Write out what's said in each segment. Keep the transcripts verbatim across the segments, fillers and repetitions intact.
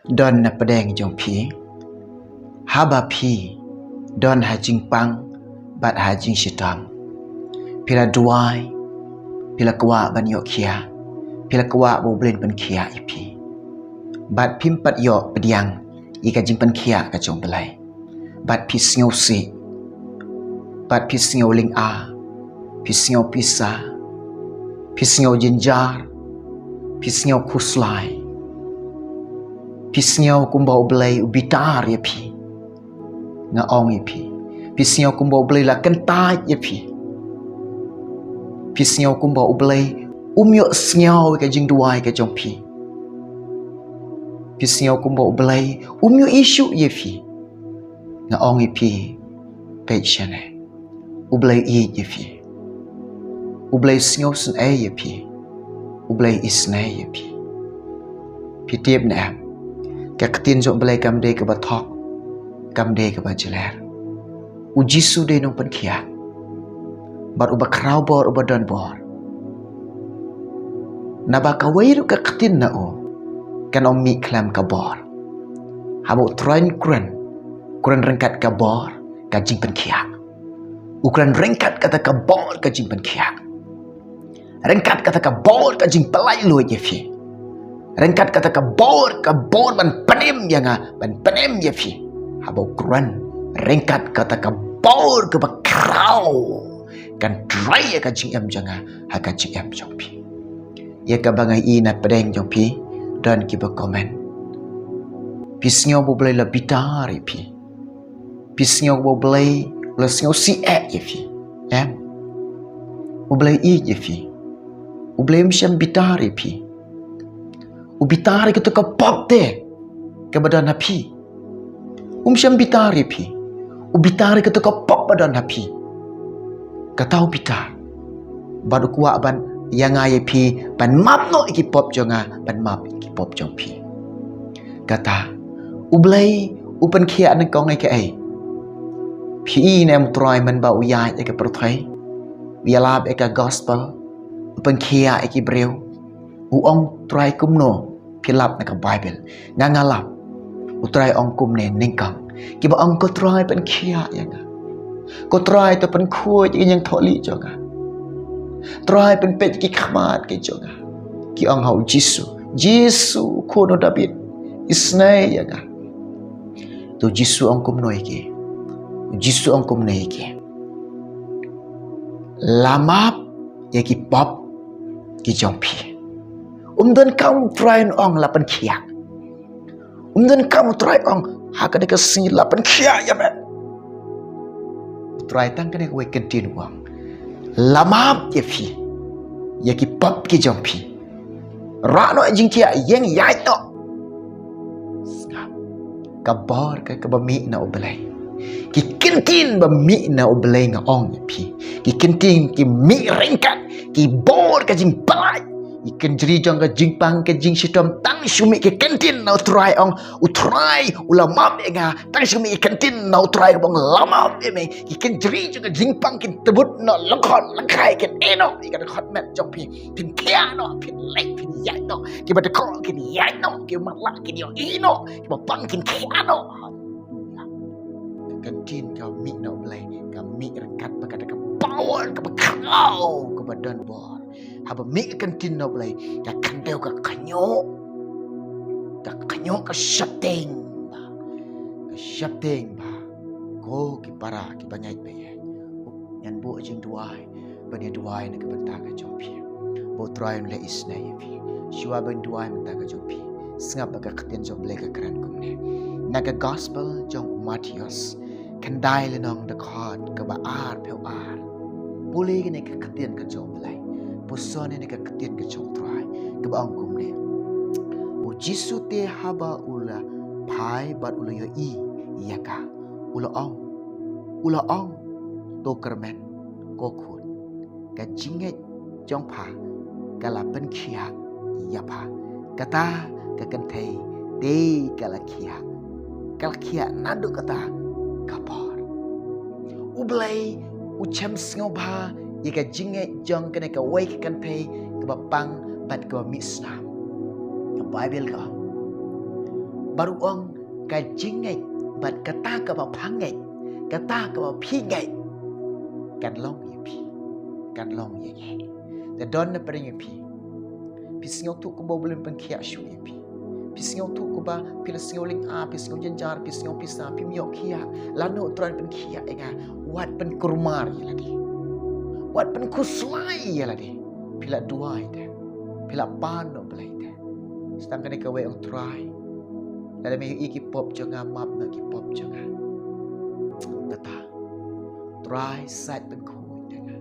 Don na pdeng jong phi, haba phi don ha jingpang bad ha jingshitom, phi la duwai, phi la kwah ban ïoh khiah, phi la kwah ba U Blei un pynkhiah ïa phi. Bad phim pat ïoh pdiang ïa ka jingpynkhiah ka jong U Blei. Bad phi sngew sih, bad phi sngew lynga, phi sngew pisa, phi sngew jynjar, phi sngew khuslai, phi sngew kumba U Blei u bitar ïa phi. Nga ong ïa phi, phi sngew kumba U Blei la kyntait ïa phi. Phi sngew kumba U Blei um ïohsngew ïa ka jingduwai ka jong phi. Phi sngew kumba U Blei um ïoh issue ïa phi. Nga ong ïa phi, peit shane. U Blei ïeit ïa phi. U Blei sngewsynei ïa phi. U Blei isynei ïa phi. Phi tip ne em? Ka ktien jong U Blei kam dei kaba thok, kam dei kaba jler. U Jisu dei nongpynkhiah bad uba khraw bor, uba don bor. Naba kawei ruh ka ktien na u kan ym mih khlem ka bor. Haba U Trai un kren, kren ryngkat ka bor ka jingpynkhiah. U kren ryngkat kata ka bor ka jingpynkhiah. Ryngkat kata ka bor ka jingpynlait luid ïa phi. Ryngkat kata ka bor, ka bor ban pynim ïa nga, ban pynim ïa phi. Haba u kren ryngkat kata ka bor kaba khraw, kan trai ïa ka jingim jong nga ha ka jingim jong phi. Ïa kaba nga ïohi na pdeng jong phi, don kiba comment. Phi sngew ba U Blei la bitar ïa phi. Phi sngew ba U Blei u la sngewsih eh ïa phi. Em. U Blei ïeit ïa phi. U Blei um shym bitar ïa phi. U bitar ïa kato ka pop te kaba don ha phi. Um shym bitar ïa phi. U bitar ïa kato ka pop ba don ha phi. Kata u bitar. Bad u kwah ban ïa nga ïa phi, ban map noh ïa ki pop jong nga, ban map ïa ki pop jong phi. Kata, U Blei u pynkhiah nyngkong ïa kaei? Phi i ne em U Trai mynba u ïaid ïa ka pyrthei, u ïalap ïa ka gospel, u pynkhiah ïa ki briew, u ong, Trai, kumno? Phi lap na ka Baibl. Nga, nga lap. U Trai ong kumne nyngkong. Kiba ong, Ko Trai, pynkhiah ïa nga. Ko Trai, to pynkhuid ïa ki jingthohlieh jong nga. Trai, pynpeit ïa ki khmat ki jong nga. Ki ong ha U Jisu, Jisu, Khun u Dabid, isynei ïa nga. To U Jisu ong kumno ïa ki? U Jisu ong kumne ïa ki? La map ïa ki pop ki jong phi. Um donkam U Trai un ong la pynkhiah. Um donkam U Trai ong ha kane ka sngi la pynkhiah ïa me. U Trai tang kane kawei kyntien u ong, la map ïa phi ïa ki pop ki jong phi. Rah noh jingkhiah, ïeng ïaid noh. Sngap. Ka bor ka, kaba mih na U Blei. Ki kyntien ba mih na U Blei, nga ong ïa phi, ki kyntien ki mih ryngkat ki bor ka jingpyllait. Ki kynjri jong ka jingpang, ka jingshitom, tang shu mih ki kyntien na U Trai, ong, U Trai u la map ïa nga. Tang shu mih ki kyntien na U Trai kaba ong, la map ïa me, ki kynjri jong ka jingpang kin tbut noh, lyngkhot lyngkhai kin ïeh noh ïa ka dkhot met jong phi. Phin khiah noh, phin leit, phin ïaid noh. Kiba dkhot kin ïaid noh, kiba matlah kin ïohi noh, kiba pang kin khiah noh. Haleluya. Ka kyntien ka mih na U Blei, ka mih ryngkat bad kata ka power kaba khraw, kaba don bor. Haba mih ka kyntien na U Blei, ka khyndew ka khñiuh. Ka khñiuh, ka sheptieng bha. Ka sheptieng bha. Ko ki para kiba ngeit ba ïeit, ngan buh jingduwai ban ïa duwai na ka bynta ka jong phi. Ba U Trai un leh isynei ïa phi. Shuwa ban duwai na ka bynta ka jong phi, sngap ba ka ktien jong U Blei ka kren kumne. Na ka gospel jong u Mathaios, khyndai lynnong, dkhot kaba arphew ar. Pule kane ka ktien ka jong U Blei. Puson ïa kane ka ktien ka jong U Trai, kaba ong kumne. U Jisu te haba u la phai bad u la ïohi ïa ka, u la ong, u la ong, to kyrmen, ko khun, ka jingngeit jong pha ka la pynkhiah ïa pha. Kata ka kynthei te ka la khiah. Ka la khiah naduh kata ka por. U Blei u shem sngewbha ïa ka jingngeit jong kane kawei ka kynthei kaba pang bad kaba mih snam. Ka Baibl ka ong, Baroh u ong ka jingngeit bad kata kaba pha ngeit, kata kaba phi ngeit, kan long ïa phi, kan long ïa ngi. Te don na pdeng ïa phi. Phi sngewthuh kumba U Blei un pynkhiah shuh ïa phi. Phi sngewthuh kumba phi la sngew lynga, phi sngew jynjar, phi sngew pisa, phim ïoh khiah. Lano U Trai un pynkhiah ïa nga? Wat pynkulmar ïa lade. Wat pynkhuslai ïa lade. Phi la duwai te, phi la pan na U Blei te. Sa tang kane kawei, ong Trai, lada me ïohi ki pop jong nga, map noh ki pop jong nga. Kata, Trai, sait pynkhuid ïa nga.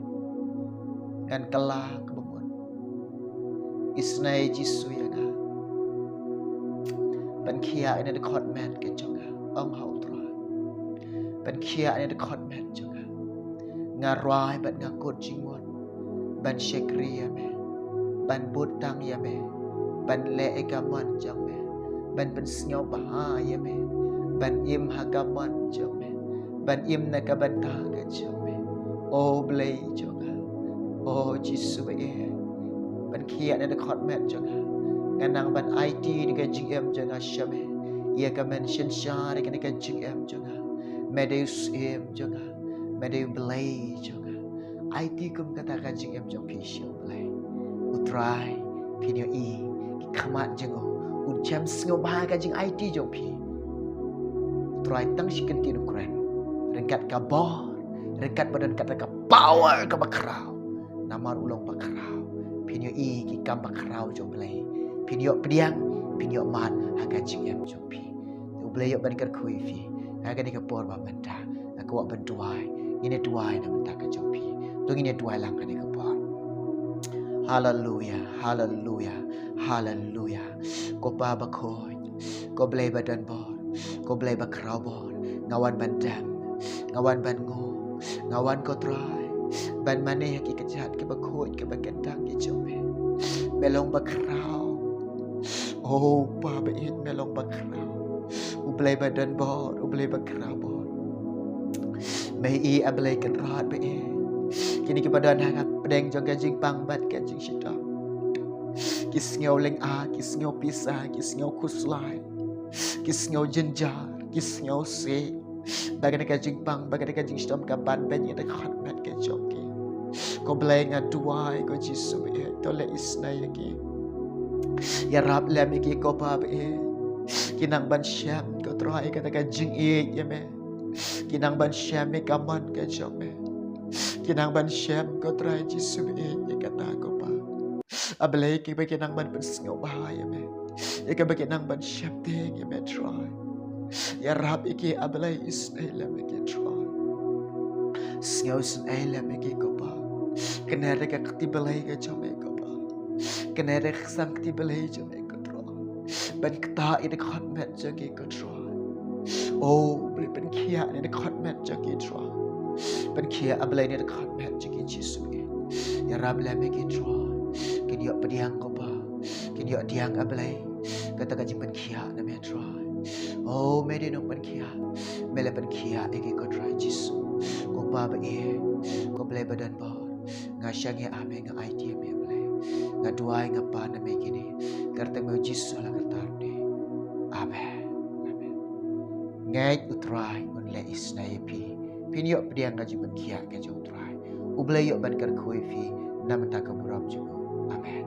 Ngan kylla kaba mut. Isnei Jisu ïa nga. Pynkhiah ïa kane ka dkhot met ka jong nga, ong ha U Trai. Pynkhiah ïa kane ka dkhot met jong nga. Nga rwai bad nga kut jingmut ban shakri ïa me, ban bud tang ïa me, ban leh ïa ka mon jong me, ban pynsngewbha ïa me, ban im ha ka mon jong me, ban im na ka bynta ka jong me. O Blei jong nga, o Jisu ba ïeit, pynkhiah ïa kane ka dkhot met jong nga. Ngan nang ban aiti ïa ka jingim jong nga sha me. Ïa ka mynsynshar ïa kane ka jingim jong nga. Me dei u syiem jong nga. Me dei U Blei jong nga. Aiti kum kata ka jingim jong phi sha U Blei. U Trai, phin ïohi, ki khmat jong u un shem sngewbha ka jingaiti jong phi. U Trai tang shi kyntien u kren ryngkat ka bor, ryngkat ba don kata ka power kaba khraw. Namar u long ba khraw. Phin ïohi ki kam ba khraw jong U Blei. Phin ïoh pdiang, phin ïoh mad ha ka jingim jong phi. U Blei ïoh ban kyrkhu ïa phi ha kane ka por ba mynta. Nga kwah ban duwai. Ngin ïa duwai na ka bynta ka jong phi. To ngin ïa duwai lang kane ka por. Haleluya, haleluya, haleluya. Ko Pa bakhuid, ko Blei ba don bor, ko Blei ba khraw bor, nga wan ban dem, nga wan ban nguh, nga wan, ko Trai, ban mane ha ki kjat kiba khuid kiba kyntang ki jong me. Me long ba khraw. O Pa ba ïeit, me long ba khraw. U Blei ba don bor, U Blei ba khraw bor. Me ïohi, A Blei Kynrad ba ïeit, kine kiba don ha pdeng jong ka jingpang bad ka jingshitom. Ki sngew lynga, ki sngew pisa, ki sngew khuslai, ki sngew jynjar, ki sngew sih. Ba kane ka jingpang, ba kane ka jingshitom ka ban beiñ ïa ka dkhot met ka jong ki. Ko Blei, nga duwai, ko Jisu ba ïeit, to leh isnei ïa ki. Ïarap lem ïa ki, ko Pa ba ïeit. Ki nang ban shem, ko Trai, kata ka jingïeit ïa me. Ki nang ban shem ïa ka mon ka jong me. Ki nang ban shem, ko Trai Jisu ba ïeit, ïa kata, ko Pa. A Blei, kiba ki nang ban pynsngewbha ïa me, ïa kiba ki nang ban sheptieng ïa me, Trai. Ïarap ïa ki, A Blei, isnei lem ïa ki, Trai. Sngewsynei lem ïa ki, ko Pa. Kane ka kti Blei ka jong me, ko Pa. Kane ka sangkti Blei jong me, ko Trai. Ban ktah ïa ka dkhot met jong ki, ko Trai. O Blei, pynkhiah ïa ka dkhot met jong ki, Trai. Pynkhiah, A Blei, ïa ka dkhot met jong ki, Jisu. Ïarap lem ïa ki, Trai. Kin ïoh pdiang, ko Pa. Kin ïoh pdiang, A Blei, kata ka jingpynkhiah na me, Trai. O me dei u nongpynkhiah. Me la pynkhiah ïa ki, ko Trai Jisu. Ko Pa ba ïeit, ko Blei ba don bor. Nga shaniah ha me, nga aiti ïa me, A Blei. Nga duwai, nga pan na me kine. Ka kyrteng me, Jisu, la kyrteng de. Amen. Amen. Ngeit U Trai un leh isnei ïa phi. Phin ïoh pdiang ka jingpynkhiah ka jong U Trai. U Blei ïoh ban kyrkhu ïa phi na ka bynta ka burom jong u. Amen.